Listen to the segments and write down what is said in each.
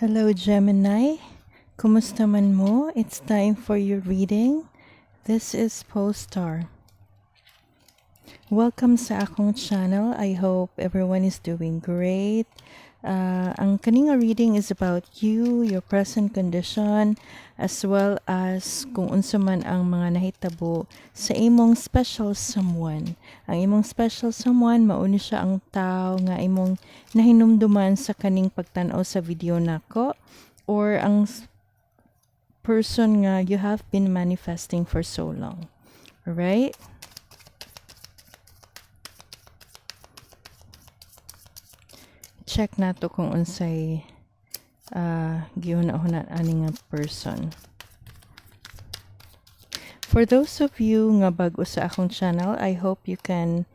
Hello, Gemini. Kumusta man mo? It's time for your reading. This is Polestar. Welcome sa akong channel. I hope everyone is doing great. Ang kaninga reading is about you, your present condition, as well as kung unsa man ang mga nahitabo sa imong special someone. Ang imong special someone, mao ni siya ang tao nga imong nahinumduman sa kaning pagtan-aw sa video nako or ang person nga you have been manifesting for so long. Alright? Check nato kung unsay gihuna-huna ani nga person. For those of you nga bag-o sa akong channel, I hope you can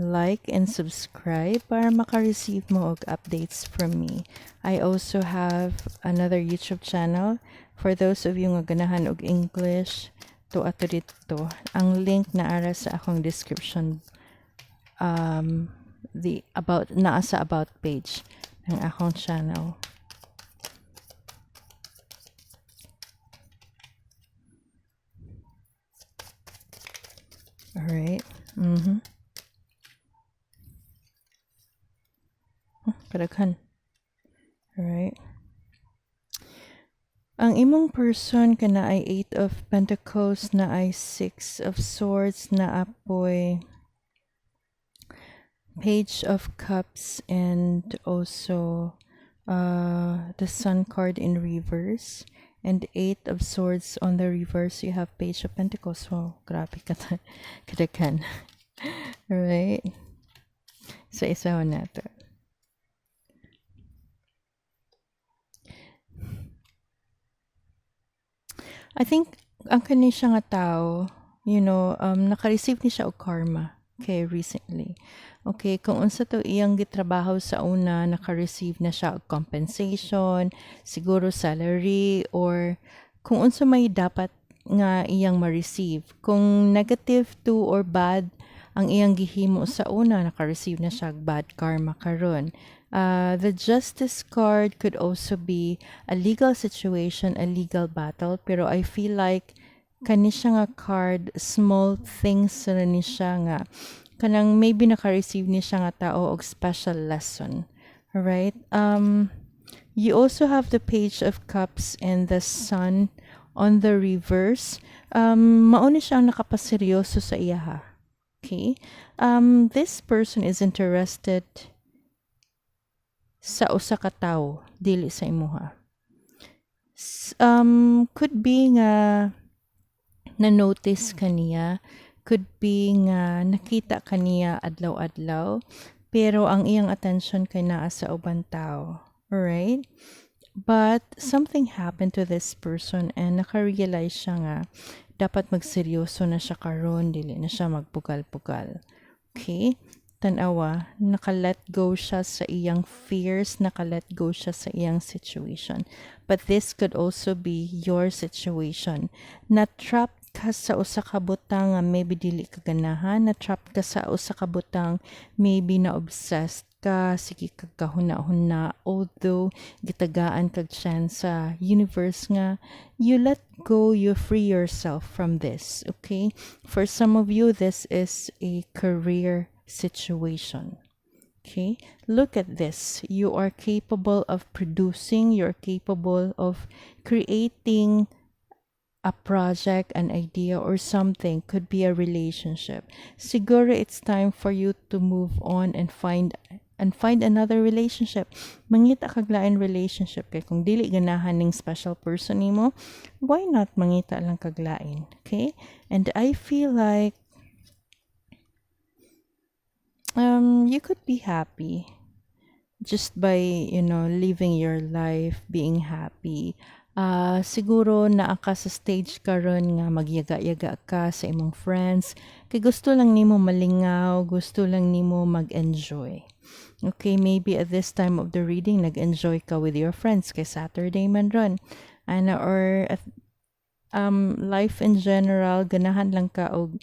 like and subscribe para maka-receive mo og updates from me. I also have another YouTube channel for those of you nga ganahan og English to ato dito. Ang link naa ra sa akong description, the about, naa sa about page ng akong channel. All right. Oh, kadaghan. All right. Ang imong person kana ay Eight of Pentacles, na ay Six of Swords, na apoy Page of Cups, and also the Sun card in reverse, and Eight of Swords on the reverse. You have Page of Pentacles. Wow, grabe ka kadaghan. Alright. So, isa nato. I think ang kani siya nga tao, naka-receive ni siya og karma. Okay, recently. Okay, kung unsa to iyang gitrabaho sa una, naka-receive na siya og compensation, siguro salary, or kung unsa may dapat nga iyang ma-receive. Kung negative to or bad ang iyang gihimo sa una, naka-receive na siya og bad karma karon. The Justice card could also be a legal situation, a legal battle, pero I feel like kani siya nga card, small things ra ni siya nga kanang maybe naka-receive ni siya nga tao og special lesson. Alright? You also have the Page of Cups and the Sun on the reverse. Mao ni siya ang nakapaseryoso sa iya ha. Okay? This person is interested sa usa ka tawo, dili sa imuha. Could be nga na-notice kaniya, could be nga nakita kaniya adlaw-adlaw, pero ang iyang attention kay naa sa uban tao. Alright? But something happened to this person and naka-realize siya nga dapat magseryoso na siya karon, dili na siya magpugal-pugal. Okay? Tanawa, naka-let go siya sa iyang fears, naka-let go siya sa iyang situation. But this could also be your situation. Na-trap ka sa usa ka butang nga maybe dili ka ganahan, na-trap ka sa usa ka butang maybe na-obsessed ka, sige kag kahuna-huna, although gitagaan kag chance sa universe nga you let go, you free yourself from this, okay? For some of you, this is a career situation. Okay, look at this. You are capable of producing, you're capable of creating a project, an idea, or something. Could be a relationship. Siguro it's time for you to move on and find another relationship. Mangita kag lain relationship kay kung dili ganahan ning special person nimo, why not mangita lang kag lain, okay? And I feel like you could be happy just by living your life, being happy. Siguro naa ka sa stage karon nga magyaga-yaga ka sa imong friends kay gusto lang nimo malingaw, gusto lang nimo mag-enjoy. Okay, maybe at this time of the reading nag-enjoy ka with your friends kay Saturday man ron. Ana or life in general, ganahan lang ka og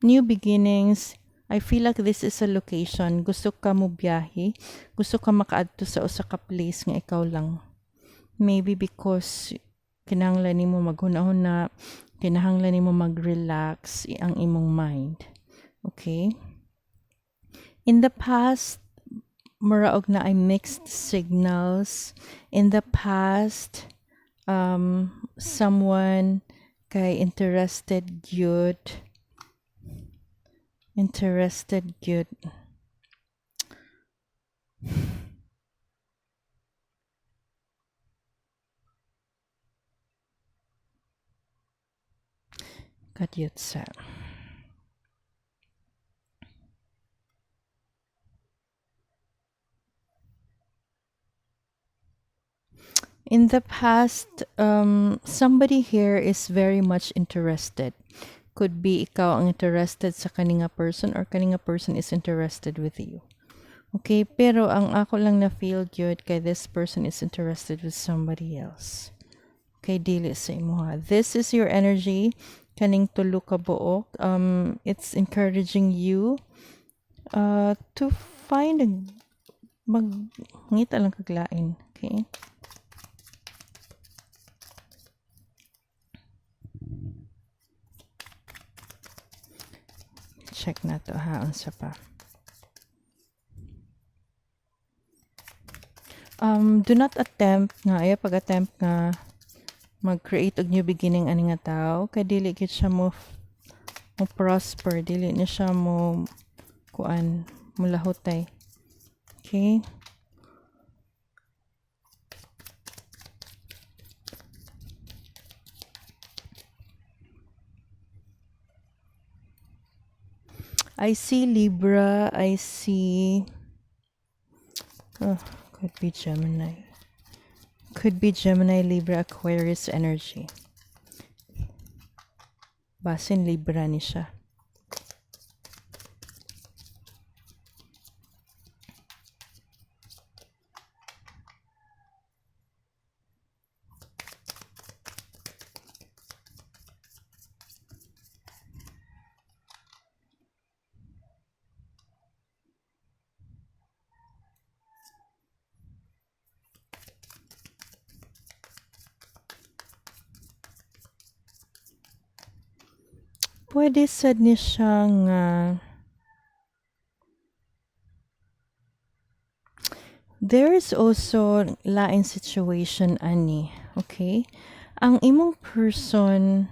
new beginnings. I feel like this is a location. Gusto ka mo biyahe, gusto ka makaadto sa usa ka place nga ikaw lang. Maybe because kinahanglan nimo maghuna-huna, kinahanglan nimo mag-relax ang imong mind. Okay? In the past, mura og naay mixed signals. In the past, someone kay interested gyud, interested gyud. Kadyot sa. In the past, somebody here is very much interested. Could be ikaw ang interested sa kani nga person or kani nga person is interested with you. Okay, pero ang ako lang na feel gyud kay this person is interested with somebody else. Okay, dili sa imuha. This is your energy kaning tulo ka buok. It's encouraging you to find a mag ngita lang kag lain, okay? Check nato ha, unsa pa. Do not attempt nga, ayaw pag-attempt nga mag-create og new beginning ani nga tao kay dili gid siya mo prosper, dili ni siya mo kuan, mulahutay. Okay? I see Libra, I see, oh, could be Gemini. Could be Gemini, Libra, Aquarius energy. Basin Libra ni siya. Pwede sad ni siya nga there is also lain situation ani, okay? Ang imong person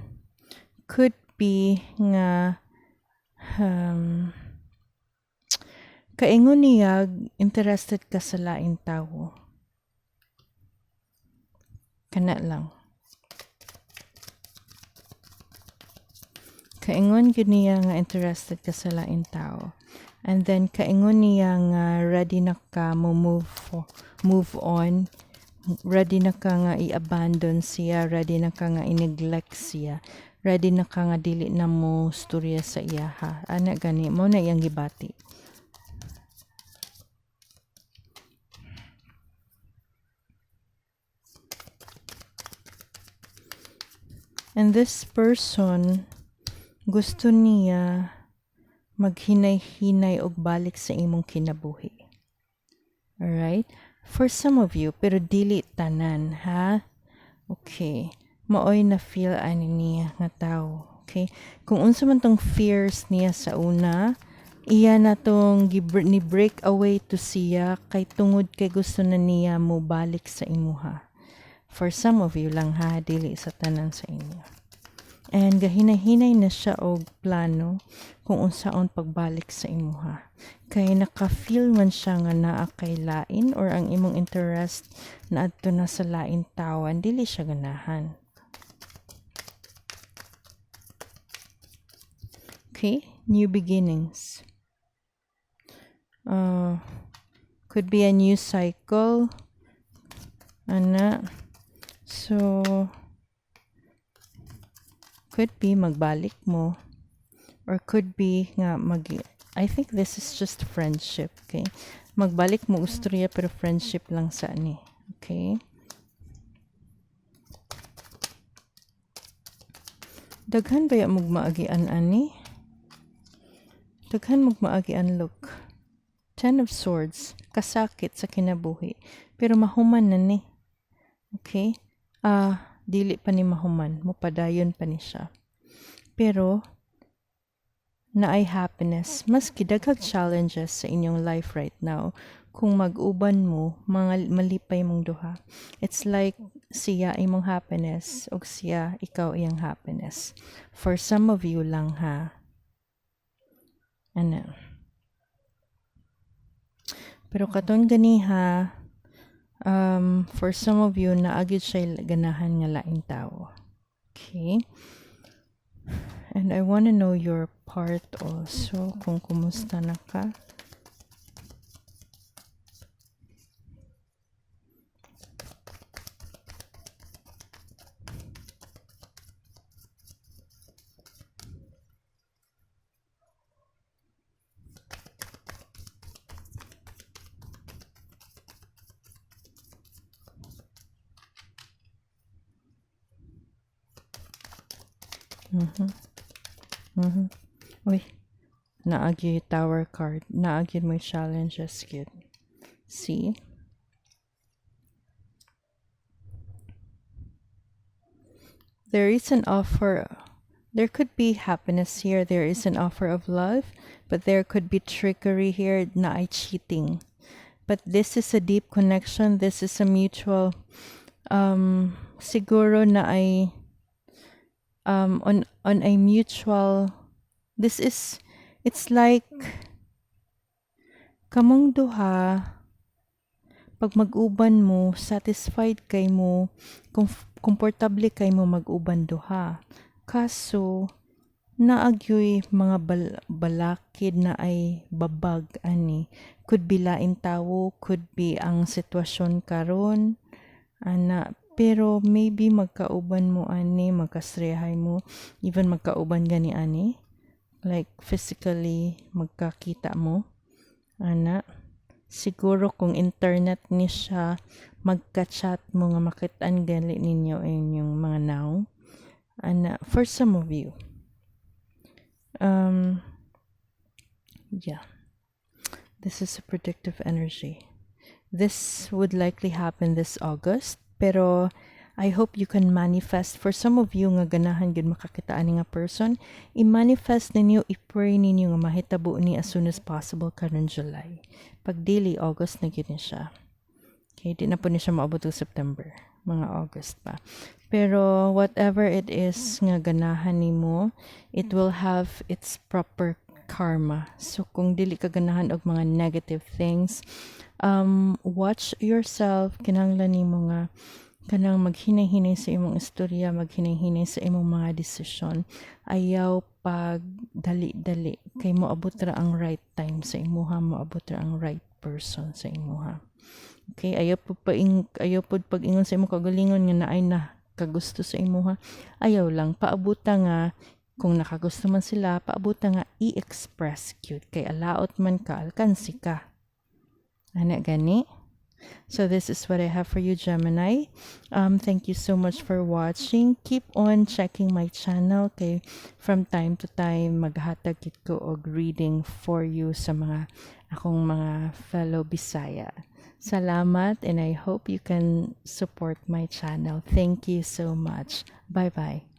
could be nga kaingon niya interested ka sa laing tawo. Kana lang. Kaingon gyud niya nga interested ka sa laing tao. And then kaingon niya nga ready na ka mo move on, ready na ka nga i-abandon siya, ready na ka nga i-neglect siya, ready na ka nga dili na mo storya sa iya ha. Ana gani mo na iyang gibati. And this person gusto niya maghinay-hinay og balik sa imong kinabuhi. Alright? For some of you, pero dili tanan, ha? Okay. Maoy na feel ani niya nga tao. Okay? Kung unsa man tong fears niya sa una, iya na tong ni break away to siya kay tungod kay gusto na niya mo balik sa imuha. For some of you lang ha, dili sa tanan sa inyo. And gahinay-hinay na siya og plano kung unsaon pagbalik sa imuha. Kay naka-feel man siya nga naa kay lain or ang imong interest na adto na sa lain tawo, dili siya ganahan. Okay, new beginnings. Could be a new cycle. Ana. So, could be magbalik mo or could be nga mag, I think this is just friendship, okay? Magbalik mo istorya pero friendship lang sa ani, okay? Daghan ba ya mog maagian ani? Daghan mog maagian, look. Ten of Swords, kasakit sa kinabuhi. Pero mahuman na ni. Okay? Ah, dili pa ni mahuman. Mupadayon pa ni siya. Pero, naay happiness. Maski daghag challenges sa inyong life right now, kung mag-uban mo, mga malipay mong duha. It's like siya imong happiness ug siya ikaw iyang happiness. For some of you lang ha. Ano? Pero katon ganiha, for some of you, naa gyud siya ganahan nga laing tao. Okay? And I want to know your part also, kung kumusta na ka. Uy, naa gyud Tower card. Naa gyud may challenges gyud. See? There is an offer. There could be happiness here. There is an offer of love, but there could be trickery here, naay cheating. But this is a deep connection. This is a mutual, siguro naay on a mutual, this is, it's like kamong duha, pag mag-uban mo, satisfied kay mo, komportable kay mo mag-uban duha. Kaso naa gyoy mga balakid na ay babag ani. Could be lain tawo, could be ang sitwasyon karon ana, pero maybe magkauban mo ani, magkasrehay mo, even magkauban gani ani, like physically magkakita mo ana. Siguro kung internet ni siya, magka-chat mo nga makit-an gali ninyo inyong mga nawong ana, for some of you. Yeah, this is a predictive energy. This would likely happen this August, pero I hope you can manifest. For some of you nga ganahan gyud makakita ani nga person, i-manifest ninyo, i-pray ninyo nga mahitabo ni as soon as possible karon July. Pag dili, August na gyud ni siya. Okay, di na po ni siya maabot og September, mga August pa. Pero whatever it is nga ganahan nimo, it will have its proper karma. So kung dili ka ganahan og mga negative things, watch yourself. Kinahanglan nimo nga kanang maghinay-hinay sa imong istorya, maghinay-hinay sa imong mga desisyon. Ayaw pag dali-dali kay moabot ra ang right time sa imuha, moabot ra ang right person sa imuha. Okay, ayaw pud pag-ingon sa imong kaugalingon nga naay na kagusto sa imuha. Ayaw lang paabuta nga kung nakagusto man sila, paabuta nga i-express gyud kay alaot man ka, alkansi ka. Ana gani? So this is what I have for you, Gemini. Thank you so much for watching. Keep on checking my channel kay from time to time maghatag gid ko og reading for you sa mga akong mga fellow Bisaya. Salamat, and I hope you can support my channel. Thank you so much. Bye-bye.